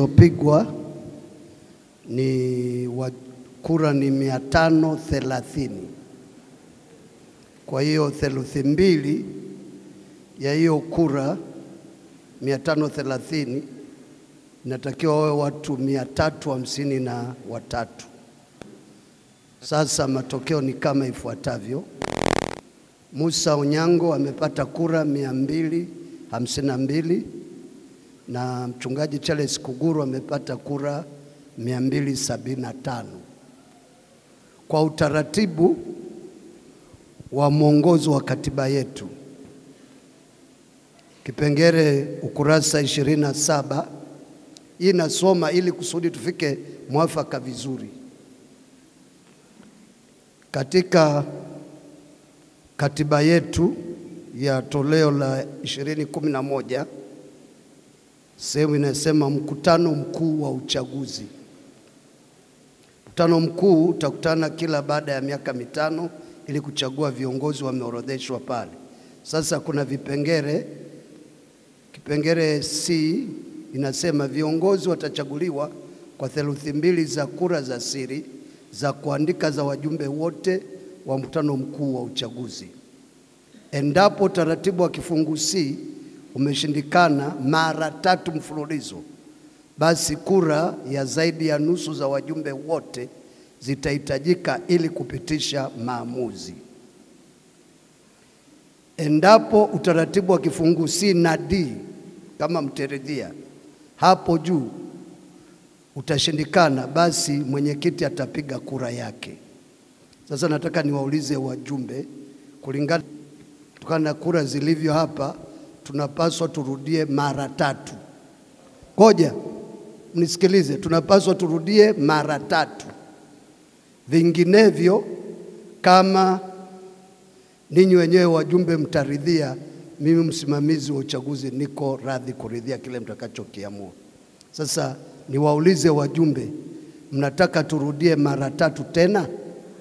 Zilizopigwa ni kura ni 530. Kwa hiyo theluthi mbili ya hiyo kura 530 inatakiwa wawe watu 353. Sasa matokeo ni kama ifuatavyo. Musa Onyango amepata kura 252 na mchungaji Charles Kuguru amepata kura 275. Kwa utaratibu wa mwongozo wa katiba yetu, kipengele ukurasa 27, hii nasoma ili kusudi tufike mwafaka vizuri. Katika katiba yetu ya toleo la 2011, sehemu inasema mkutano mkuu wa uchaguzi. Mkutano mkuu utakutana kila baada ya miaka 5 ili kuchagua viongozi wameorodheshwa pale. Sasa kuna vipengere. Kipengere C inasema viongozi watachaguliwa kwa theluthi mbili za kura za siri za kuandika za wajumbe wote wa mkutano mkuu wa uchaguzi. Endapo taratibu wa kifungu C umeshindikana mara 3 mfululizo, basi kura ya zaidi ya nusu za wajumbe wote zitahitajika ili kupitisha maamuzi. Endapo utaratibu wa kifungu C na D kama mteridhia hapo juu utashindikana, basi mwenyekiti atapiga kura yake. Sasa nataka niwaulize wajumbe, kulingana na kura zilivyo hapa, tunapaswa turudie mara 3. Ngoja mnisikilize, tunapaswa turudie mara 3. Vinginevyo kama ninyi wenyewe wajumbe mtaridhia, mimi msimamizi wa uchaguzi niko radhi kuridhia kile mtakachokiamua. Sasa niwaulize wajumbe, mnataka turudie mara 3 tena?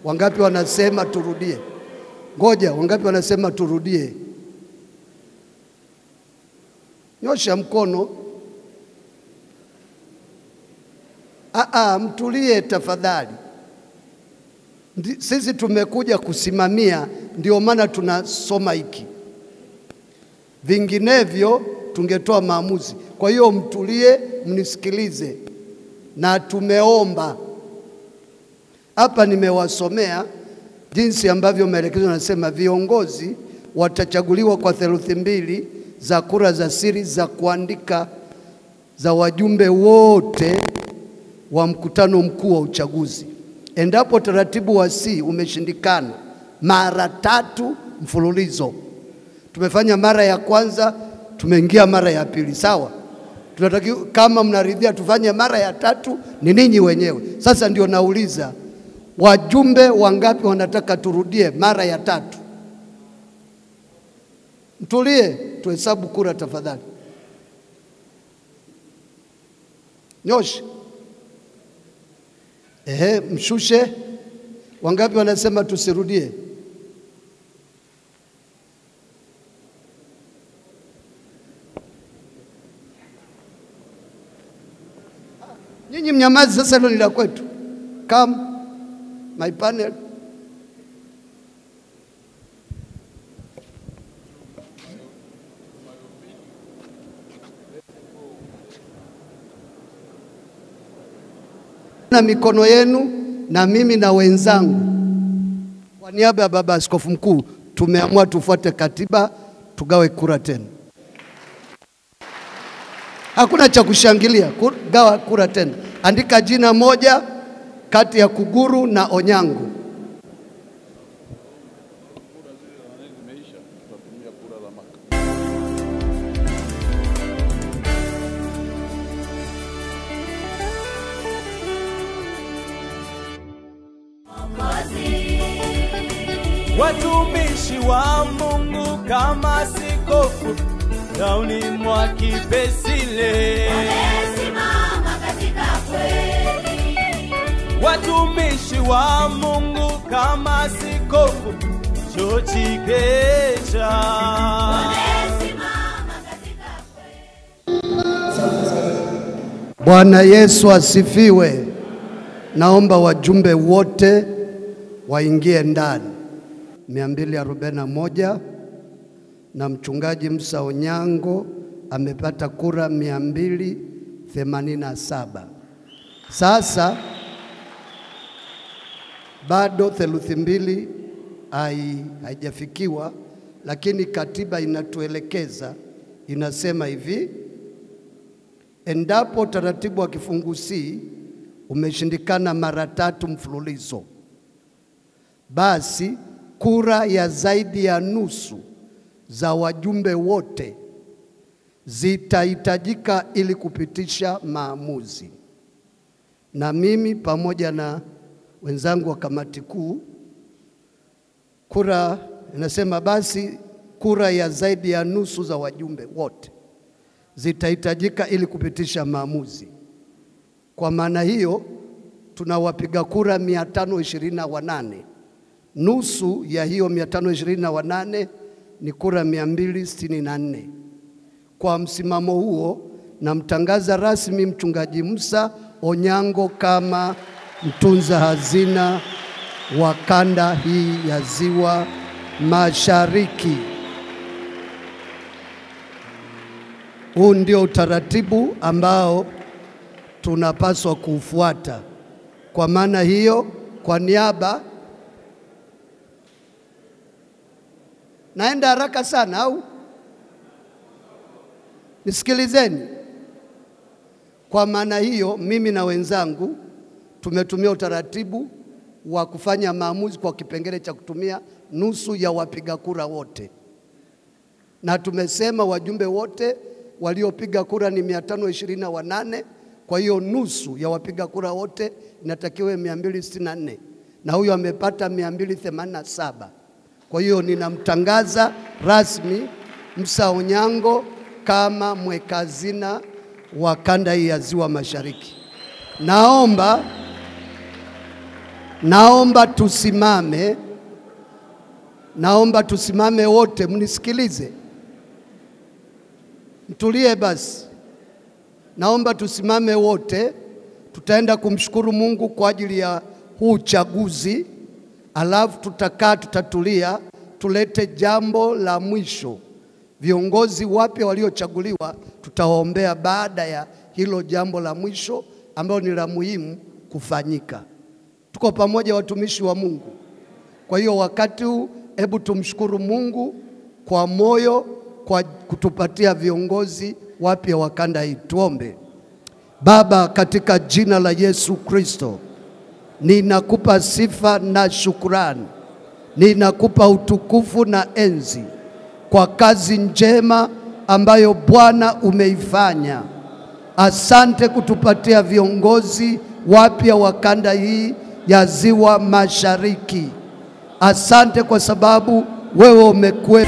Wangapi wanasema turudie? Ngoja, wangapi wanasema turudie? Nyosha mkono. Mtulie tafadhali. Sisi tumekuja kusimamia, ndio maana tunasoma hiki. Vinginevyo tungetoa maamuzi. Kwa hiyo mtulie, mnisikilize. Na tumeomba. Hapa nimewasomea jinsi ambavyo maelekezo yanasema viongozi watachaguliwa kwa theluthi mbili za kura za siri za kuandika za wajumbe wote wa mkutano mkuu wa uchaguzi. Endapo taratibu wa C umeshindikana mara 3 mfululizo. Tumefanya mara ya kwanza, tumeingia mara ya pili, sawa? Tunataka kama mnaridhia tufanye mara ya 3, ni ninyi wenyewe. Sasa ndio nauliza, wajumbe wangapi wanataka turudie mara ya 3? Mtulie, tuhesabu kura tafadhali. Nyoshe. Ehe, mshushe. Wangapi wanasema tusirudie? Nyinyi mnyamazi sasa, hilo ni la kwetu. Come, my panel. Na mikono yenu na mimi na wenzangu, kwa niaba ya Baba Askofu Mkuu, tumeamua tufuate katiba, tugawe kura tena. Hakuna cha kushangilia, gawa kura tena. Andika jina moja kati ya Kuguru na Onyango. Watumishi wa Mungu kama sikofu Dauni mwa Kibesile, wamesimama katika kweli. Watumishi wa Mungu kama sikofu Chochikecha, wamesimama katika kweli. Bwana Yesu asifiwe. Naomba wajumbe wote waingie ndani. 241 na mchungaji Musa Onyango amepata kura 287. Sasa bado theluthi mbili haijafikiwa, lakini katiba inatuelekeza, inasema hivi: endapo taratibu wa kifungu C umeshindikana mara tatu mfululizo, basi kura ya zaidi ya nusu za wajumbe wote zitahitajika ili kupitisha maamuzi. Na mimi pamoja na wenzangu wa kamati kuu, kura inasema basi kura ya zaidi ya nusu za wajumbe wote zitahitajika ili kupitisha maamuzi. Kwa maana hiyo tunawapiga kura 528. Nusu ya hiyo 528 ni kura 264. Kwa msimamo huo namtangaza rasmi mchungaji Musa Onyango kama mtunza hazina wa kanda hii ya Ziwa Mashariki. Huu ndio utaratibu ambao tunapaswa kuufuata. Kwa maana hiyo, kwa niaba, naenda haraka sana au? Nisikilizeni. Kwa maana hiyo, mimi na wenzangu tumetumia utaratibu wa kufanya maamuzi kwa kipengele cha kutumia nusu ya wapiga kura wote. Na tumesema wajumbe wote waliopiga kura ni 528, kwa hiyo nusu ya wapiga kura wote inatakiwa 264, na huyo amepata 287. Kwa hiyo ninamtangaza rasmi Musa Onyango kama mweka hazina wa kanda hii ya Ziwa Mashariki. Naomba tusimame, naomba tusimame wote, mnisikilize. Mtulie basi. Naomba tusimame wote, tutaenda kumshukuru Mungu kwa ajili ya huu uchaguzi, alafu tutakaa, tutatulia, tulete jambo la mwisho. Viongozi wapya waliochaguliwa tutawaombea baada ya hilo jambo la mwisho ambalo ni la muhimu kufanyika. Tuko pamoja watumishi wa Mungu. Kwa hiyo wakati huu hebu tumshukuru Mungu kwa moyo kwa kutupatia viongozi wapya wa kanda hii. Tuombe. Baba, katika jina la Yesu Kristo, ninakupa sifa na shukrani. Ninakupa utukufu na enzi kwa kazi njema ambayo Bwana umeifanya. Asante kutupatia viongozi wapya wa kanda hii ya Ziwa Mashariki. Asante kwa sababu wewe umekuwa